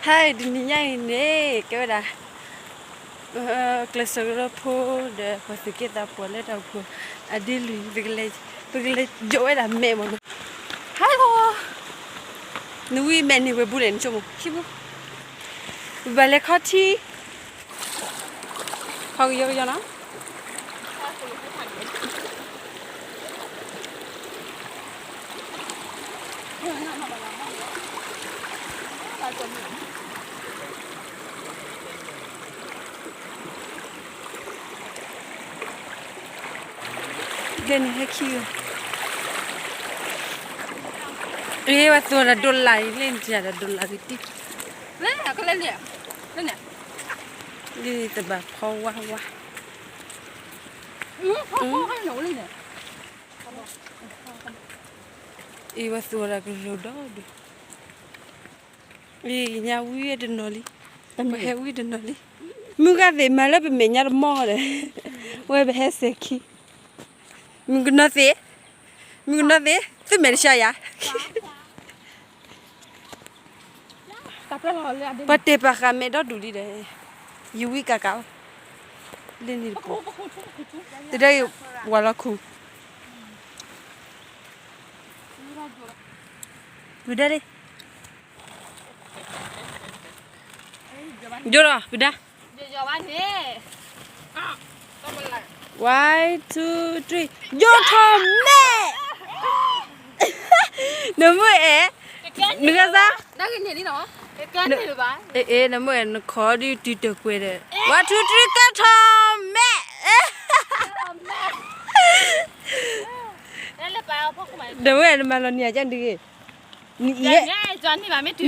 ထါအံၤတနံၤညါအံၤန့ၣ် ကဲဝဲဒၣ် ကျဲးစၢးကရၢဖိဒီးပှၤသူၣ်က့သးပှၢ်လၢတၢ်အိၣ်ဖှိၣ်အဒ့လွံၢ် ပကလဲၤယိးဝဲဒၣ်မဲးမးနီၤ. Hello, နဝံမဲးန့ၢ်ဝဲဘူးလဲၣ် နဆိကမိၣ် ခံဘူး, ပဘၣ်လဲၤခီထံ ခီကယီကယီနီၤ. ဒ်န့ၣ်ဟဲခံဂၤ, အ့ ဝဲသူဝဲဒၣ်ဒိးလၢ်အံၤ လၢန့ၣ်တၢ်ဒိးလၢ်ဂ့ၤတံၢ်, လၢန့ၣ် လၢန့ၣ် လၢန့ၣ် လၢန့ၣ် လၢန့ၣ် တဘၣ်ဖီဝါဝါ, အ့ ဝဲသူဝဲဒၣ်ကရၢဒီဒူၣ်, အ့ ညါဝံတနီၤလံ, ပှၤဟဲဝံတနီၤလံ, မုၢ်ဂၤသ့ၣ်မၤလၢပမဲာ်ညါတမီၢ်ဒီး ဝဲပဟဲစဲၤခံ, မုၢ်ကနီၤသ့ၣ် မုၢ်ကနီၤသ့ၣ် သုမဲာ်တဆါယၤ, ပှၤတဲပာ်ဃာ်မဲာ်ဒီဒူၣ်လံဒီး ယဝံကးကးလီၤ, လၢန့ၣ်တပူၤ, တဒၣ်အံၤ ဝၤလီၤခူၣ်, ဝံၤဒၣ်လံ ယိဒီး ပဒါ, one, two, three, ယိထီၣ်မဲာ်, နမ့ၢ်အဲၣ်, နကစၢ်, အ့ နမ့ၢ်အဲၣ် နခိးဒုးတုၤတကွဲၤဒီး one, two, three ကဲထီၣ်မဲာ်, နမ့ၢ်အဲၣ် နမၤလီၤနံၤအကၢ်ဒုးဂ့ၤ နအံၤ,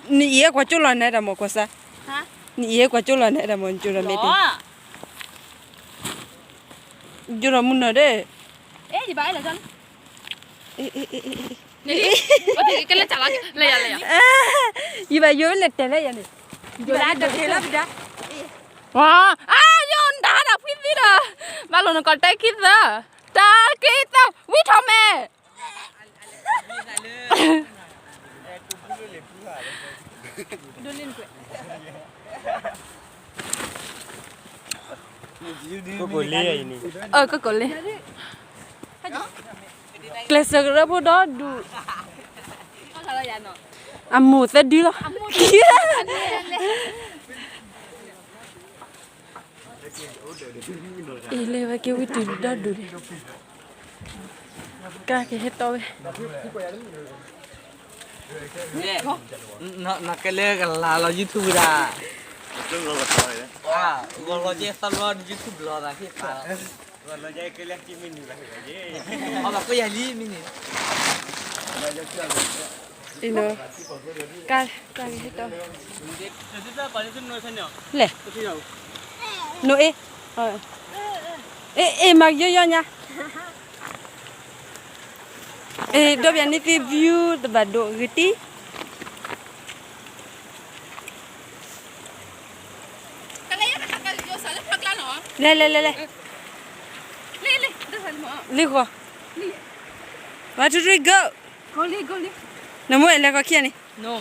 နအံၤကွၢ်ကၠိလီၤနၤတၢ်မၤကွၢ်စၢ်, နအံၤကွၢ်ကၠိလီၤနၤတၢ်မၤ နကၠိလီၤမဲာ်တ့ၢ်, ယိဒီးမုၢ်နီၤဒီး, ယဘၣ်ယိလဲၤတဲာ်လၢယၤန့ၣ်, ယဘၣ်ယိတက့ၤလီၤပဒါ, ယိနတၢ်ဟးဒီးဖှံသံဒီး, ဘၣ်လိာ်နကီၢ်တၢ်ခံသၢ, တၢ်ခံသၢ ဝံထီၣ်မဲာ် ကိၣ်ကိၣ်လ့, ကျဲးစၢးကရၢဖိဒီဒူၣ်, အမိၢ်သၢဒုလီၤ, အ့ လဲၤဝဲက့ၤဝံတုၤဒီဒူၣ်န့ၣ်, ကါကဟဲတီဝဲ နကလဲၤကလၤလီၤ YouTube ဒၣ်, ဂီၤလီၤကဲသးလီၤ YouTube လီၤသးဟ့ၣ်သးလီၤ, ကါကဟဲတီ, လဲၣ်, နိအ့, အ့ အ့ မၤကယီယီညါ အ့ ဒီးပျးန့ၣ်သ့ view တဘၣ်ဒိးဂ့ၤတံၢ်, လဲၤလဲၤလဲၤလဲၤ, လ့ၣ်ဃီ, one, two, three, go, နမိၢ်အဲၣ်လဲၤဃီခံဂၤန့ၣ်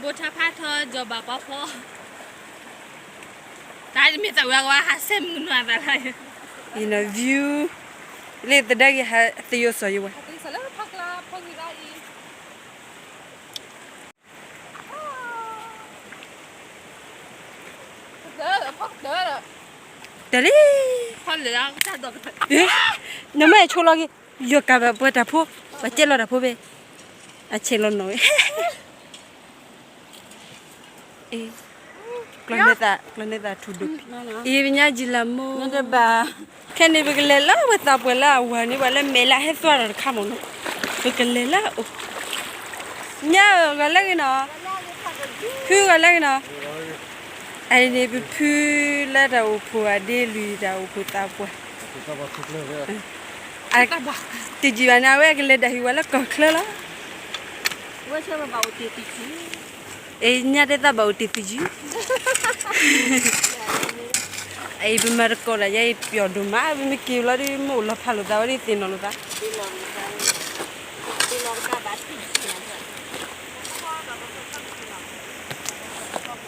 ဘိထါဖးထီ ကၠီၤဘၣ်ပီဖီ, တၢ်မ့ၢ်သးဝဲကဝါဟးစဲမုၢ်နွၤသးလၢ, view လၢသဒါက့ၤဟးသယိးစီၤယဝဲ တၢ်လံ, နမ့ၢ်ဆိလီၤက့ၤ, ယိၤကးဘၣ်ပှၤတၢ်ဖိ, ပှၤကဲလီၤတၢ်ဖိဖဲ, အဆဲးလီၤနီၤဝဲ, ကျီၢ်နသးထူဒိၣ်, အ့ ပညါယံာ်လၢမိၢ်, ခဲန့ၣ်ပကလဲၤလၢဝဲသးပှၢ်လၢအဝၤန့ၣ် ပှၤလၢမဲာ်လၢဟဲသွါထီၣ်တခါမ့ၢ်နီၤ, ပကလဲၤလၢအအိၣ်, ညါဧၢ ဂီၤလၢဂ့ၤနီၤ, ဖုဂီၤလၢဂ့ၤနီၤ, အအံၤန့ၣ် ပဖုလၢတၢ်အိၣ်ဖှိၣ်အဒ့လွံၢ်တၢ်အိၣ်ဖှိၣ်သးပှၢ် တယံာ်ဘၣ်န့ၣ် အဝဲကလဲၤဒၣ်ဟံးဝဲလၢကီၢ်ချၢလီၤ. အ့ ညါတဲသးဘၣ်အိၣ်တ့ၢ်သယုၢ်. အံၤပမၤတကိးဒီး ယဲအံၤပျီဒိၣ်မး ပမ့ၢ်က့ၤလီၤဒီး မ့ၢ်အိၣ်လီၤဖးလိာ်သးဝဲဒ်သ့ၣ်နီၣ်လိာ်သး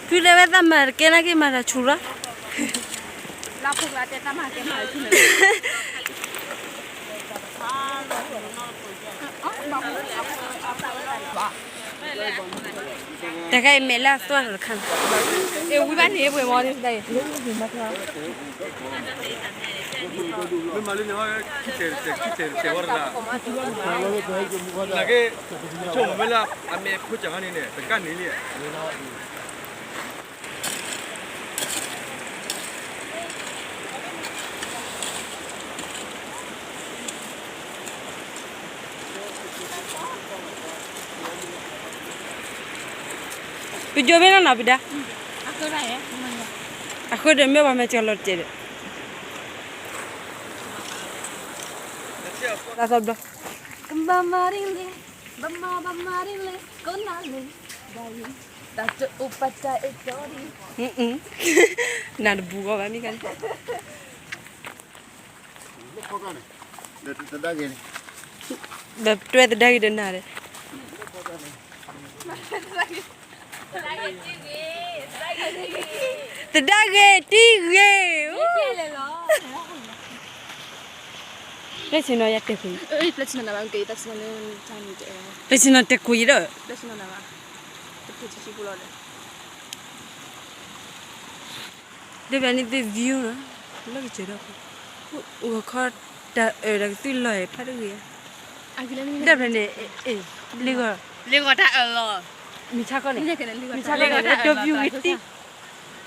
ဖုတဲဝဲသးမၤတကဲနာ်က့မၤတၢ်ဆူၣ်လီၤ တခါအံၤမဲာ်လၢအသွၣ်တခါန့ၣ် အဝံဘၣ်န့ၣ်ပှဲၤမီၤန့ၣ် မ့ၢ်မၤလၢန့ၣ် ခံတဲာ်တတဲာ် ခံတဲာ်တတဲာ်ဝဲတဂၤ နာ်က့ ဆိကမိၣ်ဝဲလၢအမဲာ်ဖိစၢ်ခါန့ၣ်န့ၣ် တကးန့ၣ်လံ ပယိၤမ့ၢ်နီၢ်နီၢ်ပဒါ, အဃိဒီးမ့ၢ်ပှၤမၤစၢၤလီၤတကဲးဒီး, တၢ်သီဘျီ, ကဘၣ်မၤဒ်လဲၣ်, ဘၣ်မၤဘၣ်မၤဒ်လဲၣ်, ကိးနၤလဲၣ်, တၢ်တအိၣ်ပတၢ်အဲၣ်တီဒံး, နတဘူးဂီၢ်ဘၣ်မ့ၢ်ဂ့ၤန့ၣ် ဒီးတွဲသဒါဂ့ၤဒီးနၤဒီး, သဒါဂ့ၤတံၢ်ဂ့ၤ, ပျဲၢ်ဆ့ၣ်နီၤယတဲခိၣ်, ပျဲၢ်ဆ့ၣ်နီၤတဲခိၣ်ယဒီး, ဒီးပျဲၢ်န့ၣ်သ့ၣ် view နီၤ, လၢကစၢၢ်ဒီး, ဂီၤခီတၢ်အၢၣ်ဒီးကသုလီၤအံၤ ဖျါတဂ့ၤဧါ, ဒီးဖျါန့ၣ်, လ့ဂီၤ, လ့ဂီၤတၢ်အၢၣ်လီၤ, မုၢ်ဆါခီန့ၣ်, မုၢ်ဆါခီန့ၣ် ကၠီ view ဂ့ၤတံၢ်, အ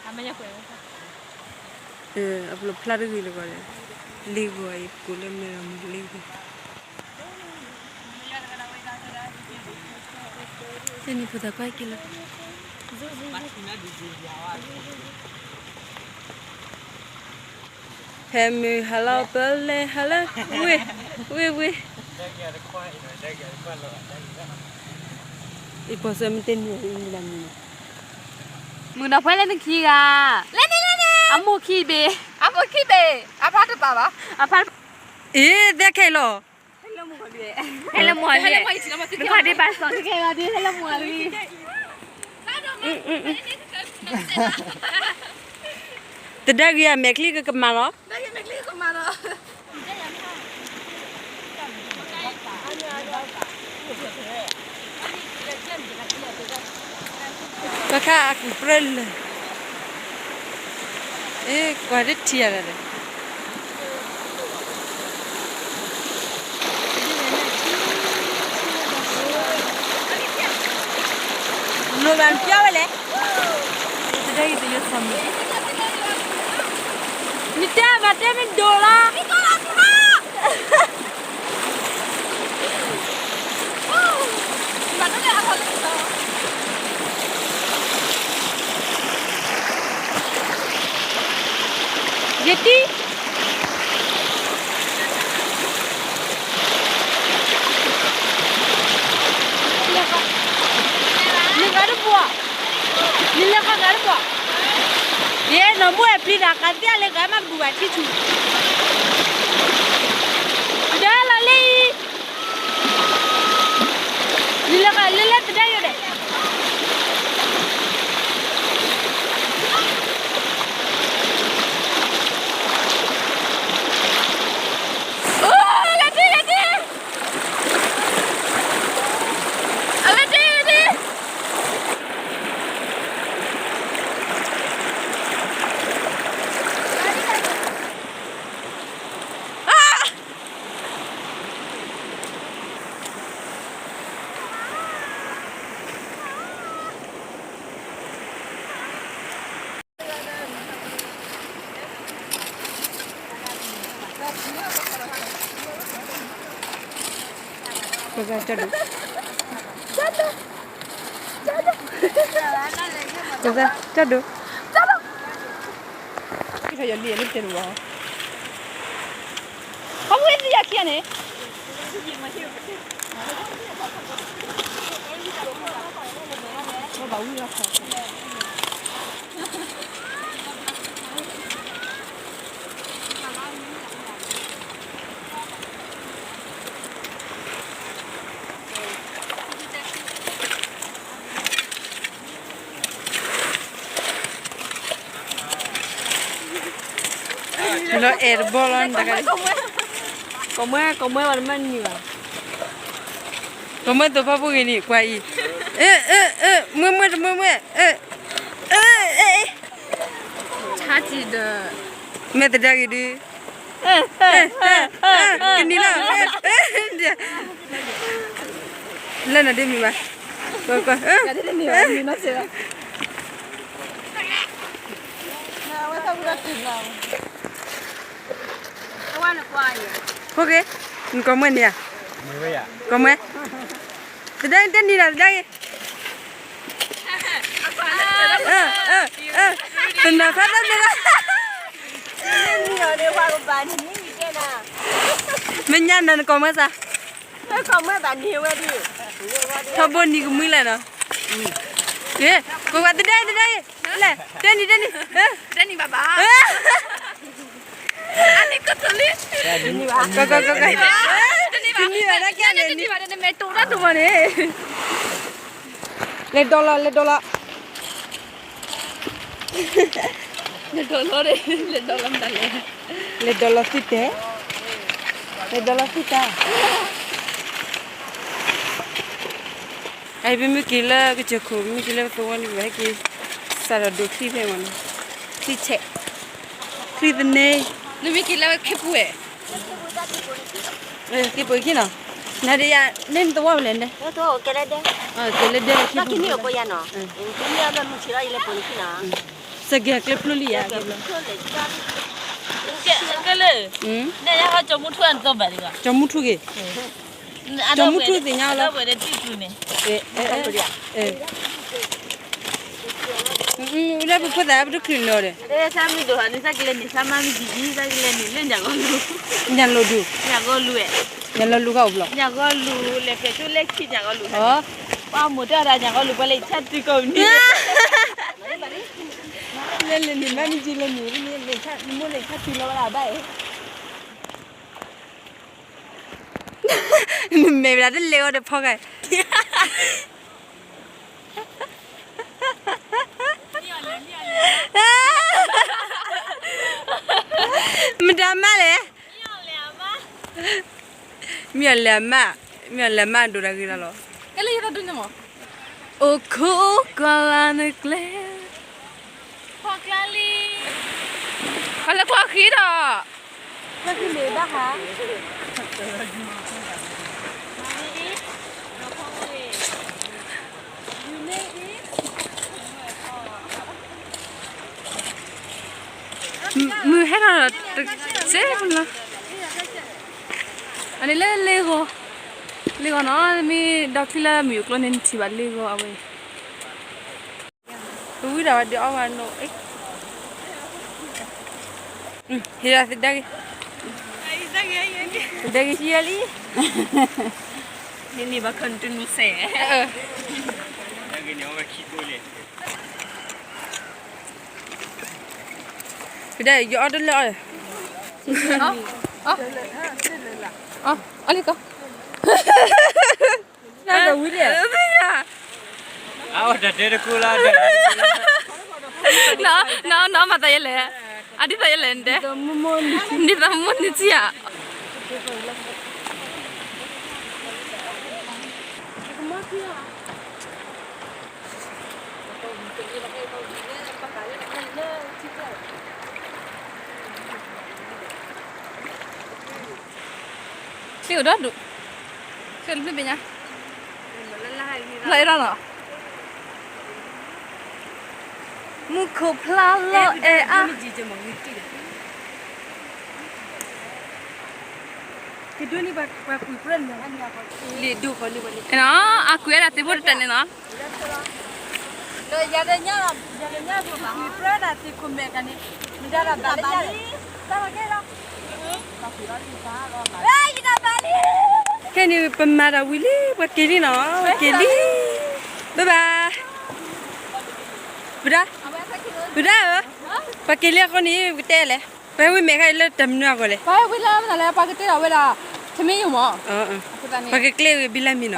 ပျိဖျါတဂ့ၤလၢဂီၤ, လ့ဂီၤအံၤ ပကိးလၢမဲၢ်လီၤမုၢ်လ့ဂီၤ တနံၤဖိသၣ်ကွၢ်က့ၤလီၤ, ဟဲမုၢ်ဟါလီၤပလဲၤဟါလၢ, ဝ့ၢ်, ဝ့ၢ်ဝ့ၢ်, အံၤပှၤစၢမ့ၢ်တဲနုၤအံၤမုၢ်လၢမုၢ်န့ၣ်, မုၢ်နီၢ်ဖဲလဲၣ်နခံဂၤ, အမိၢ်ခံဘ့ၣ်, အမိၢ်ခံဘ့ၣ်, အဖါတပာ်ဘၣ်, အဖါ, အ့ သဲခဲလီၤ ဟဲလၢမုၢ်လံ, နခီဒံးဘၣ်စီၣ်တကဲဂၤဒ် ဟဲလၢမုၢ်လံ, သဒါဂ့ၤအမဲာ်ချံကကမၣ်လီၤ, ပခါအကပြၢလၢာ်, ကွၢ်တထံၣ်ယၤဒီး လိၣ်ဘၣ်ပျီဝဲလဲၣ်, တဒၢအံၤတယိသီၣ်မုၢ်, နတဲဘၣ်တဲမ့ၢ်ဒိၣ်လီၤ, ယတံၤ နဂၤတဘှီ, နလဲၤဃီဂၤတဘှီ, ယဲနီၢ်မူဝဲပျံၤတၢ်ဃးသ့လၢဂၤမးတဘူၣ်ဘၣ်ထံဆူၣ်, ဒီးလီၤလံ, နလဲၤဃီလၢလၢသဒါယိၤဒဲး အိၣ် လၢတံၢ် လၢတံၢ်, အလၢတံၢ် လၢတံၢ်, အါ ကစၢ်ကၠီဒိၣ်, ကစၢ်ကၠီဒိၣ်, ကစၢ်ယီၤလံ လၢတဲတဝီ, ခီဖျိသ့ၣ်ယီၤခံဂၤန့ၣ် ဘၣ်ဝံၤလီၤခီ ဒီးအဲၣ်တဘီလီၤ, ကီၢ်မွဲ ကီၢ်မွဲ ကီၢ်မွဲ ပှၤတမ့ၢ်နံၤဘၣ်, ကီၢ်မွဲသိးဖီဖိဂ့ၤန့ၣ် ကွၢ်အံၤ, အၢ အၢ အၢ မွဲမွဲ တမွဲမွဲ အၢ အၢ အၢ ဆါကံၤဒီး မ့ၢ်သဒါဂ့ၤဒုး, ကနံၤလီၤ, လၢနၤဒ်မံၤဘၣ်, ကီၢ် ဖိဂ့ၤ, နကီၢ်မွဲန့ၣ်ဧါ, ကီၢ်မွဲ, သဒါဂ့ၤ တဲနံၤလီၤ သဒါဂ့ၤ, သနၤဖးတၢ်မ့ၢ်လီၤ, မ့ၢ်ညါနၤနကီၢ်မွဲစ့ၢ်, ထီဘိနံၤကမှံလၢာ်နီၤ, ကကွၢ်သဒါဂ့ၤ သဒါဂ့ၤ, လဲၣ် တဲနံၤ တဲနံၤ, တဲနံၤဘၣ်ဘၣ် ကီကီကီကီ, တနံၤဘၣ် တနံၤဘၣ် တနံၤဘၣ် တနံၤဘၣ် တနံၤဘၣ် တနံၤဘၣ် တနံၤဘၣ် လဲၤဒိးလီၤ လဲၤဒိးလီၤ, လဲၤဒိးလီၤ, လဲၤဒိးလီၤမတၤလဲၣ်, လဲၤဒိးလီၤသုတဲာ်, လဲၤဒိးလီၤသုတဲာ်, အအံၤ ပမ့ၢ်က့ၤလၢကစၢၢ်ခိၣ် ပမ့ၢ်က့ၤလၢပသဝီန့ၣ် ပဟဲက့ၤ စးထီၣ်ဒိးချံဖဲမ့ၢ်နီၤ, ချံဆဲး, ချံသန့, နမ့ၢ်က့ၤလၢခ့ပူၤဝဲ က့ၤပှ့ၤခံနီၤ, နၤဒီးယၤ န့ၢ်နသဝီဖဲလဲၣ်န့ၣ်, ကဲလၢဒဲ, ကဲလၢဒဲလၢခ့ပူၤ, စကဲၤကျဲဖျိလံယၤ, ကဲလၢ, ကၠီၤမူထူဂ့ၤ, ကၠီၤမူထူသ့ၣ်ညါလီၤ, လၢပဖိသၣ်ပတချုးနီၤဒီး, သးမံဒိၣ်ဟီန့ၣ် သးကလဲၤန့ၣ် သးမါမ့ၢ်ကံကံ သးကလဲၤန့ၣ်လၢညၣ်ဂီၤလူၤ, ညၣ်လိၤဒူၣ်, ညၣ်ဂီၤလူၤဝဲ, ညၣ်လိၤလူၤကအိၣ်ဘျီ, ညၣ်ဂီၤလူၤလဲၤဖျဲၣ်ဆိလၢခံညၣ်ဂီၤလူၤ, ပှၤမိၢ်တဲဒၣ်ညၣ်ဂီၤလူၤ ပှၤလဲၤဆါတုၤကိးမုၢ်နံၤ, လဲၤလဲၤန့ၣ် မါမ့ၢ်ကံလဲၤန့ၣ် မိၢ်လဲၤဆါတုၤလီၤဝဲဒၣ်ဘၣ်အံၤ နမဲာ်ဝဲဒၣ်တလဲၤအီၤဒီးဖီဂၤ, မတၤမါလဲၣ်, မ့ၢ်အီၤလဲၤအမါ, မ့ၢ်အီၤလဲၤအမါဒိၣ်တၢ်ဂ့ၤလီၤလီၤ, အိၣ်ခိးကွၢ်လၢ်နကျဲ, ဖီကျါလံ, ဖီလၢကျီဃံဒီး မုၢ်ဟဲထီၣ်တစဲးလီၤ, အန့ၣ်လၢလ့ဂီၤ, လ့ဂီၤနီၤ မ့ၢ်ဒီချံလၢမုၢ်ယူၤကျိန့ၣ် နထံၣ်ဘၣ်လ့ဂီၤအဝဲ ပဝံၤဒီးဝဲဒုးအီၣ်ဝဲနိၣ်, ဟ့ၣ်လီၤသဒါဂ့ၤ, သဒါဂ့ၤဆံယဲလံ, န့ၣ်ဘၣ်ခၢၣ်တနူစဲး, သဒါဂ့ၤ ယအီၣ်တလၢအီၣ်, အီၣ်လံကီး အဝဲတတဲတကူလၢ နီၢ်နီၢ်မၤသးယဲလဲၣ်, အဒ်သိးယဲလဲၣ်နတဲ, ဒ်သိးမိၢ်နံၤထံဧါ, သ့ၣ်အိၣ်ဒီဒူၣ်, သ့ၣ်အိၣ်တဘျုးဘ့ၣ်ညါ, လီၤအဲၣ်ဒိးနီၤ, မူခိၣ်ဖျါလီၤအဲၣ်အါ, လံဒိၣ်ဃီန့ၣ်, အကွံာ်ဝဲဒၣ်သ့ၣ်ဖိတတၢၢ်န့ၣ်နီၤ. ခဲအံၤန့ၣ် ပမၤတၢ်ဝံၤလံ ပှၤက့ၤလံနီၤ, ပှၤက့ၤလံ, ဘၣ်ဘၣ်, ဝံၤဒၣ်, ဝံၤဒၣ်ဧၢ, ပှၤက့ၤလံအဃိန့ၣ် ပကတဲလဲၣ်, ပဟဲဝံၤမဲာ်ခါအံၤလၢတၢ်မနုၤအဂီၢ်လဲၣ်, ပှၤဟဲဝံၤလၢမနုၤလဲၣ် ပှၤကတဲထီၣ်ဝဲဒၣ် ထမင်းရုံမး, ပှၤကကျဲဂ့ၤဘံလၢမ့ၤနီၤ,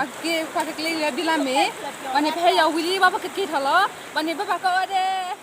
ပှၤကကျဲဂ့ၤဘံလၢမ့ၤ, ဘၣ်န့ၣ် ပဟဲယီၤဝံၤလံ ဘၣ်ပကက့ၤထီၣ်လီၤ, ဘၣ်န့ၣ် ဘၣ်ဘၣ်ကီးဝဲဒၣ်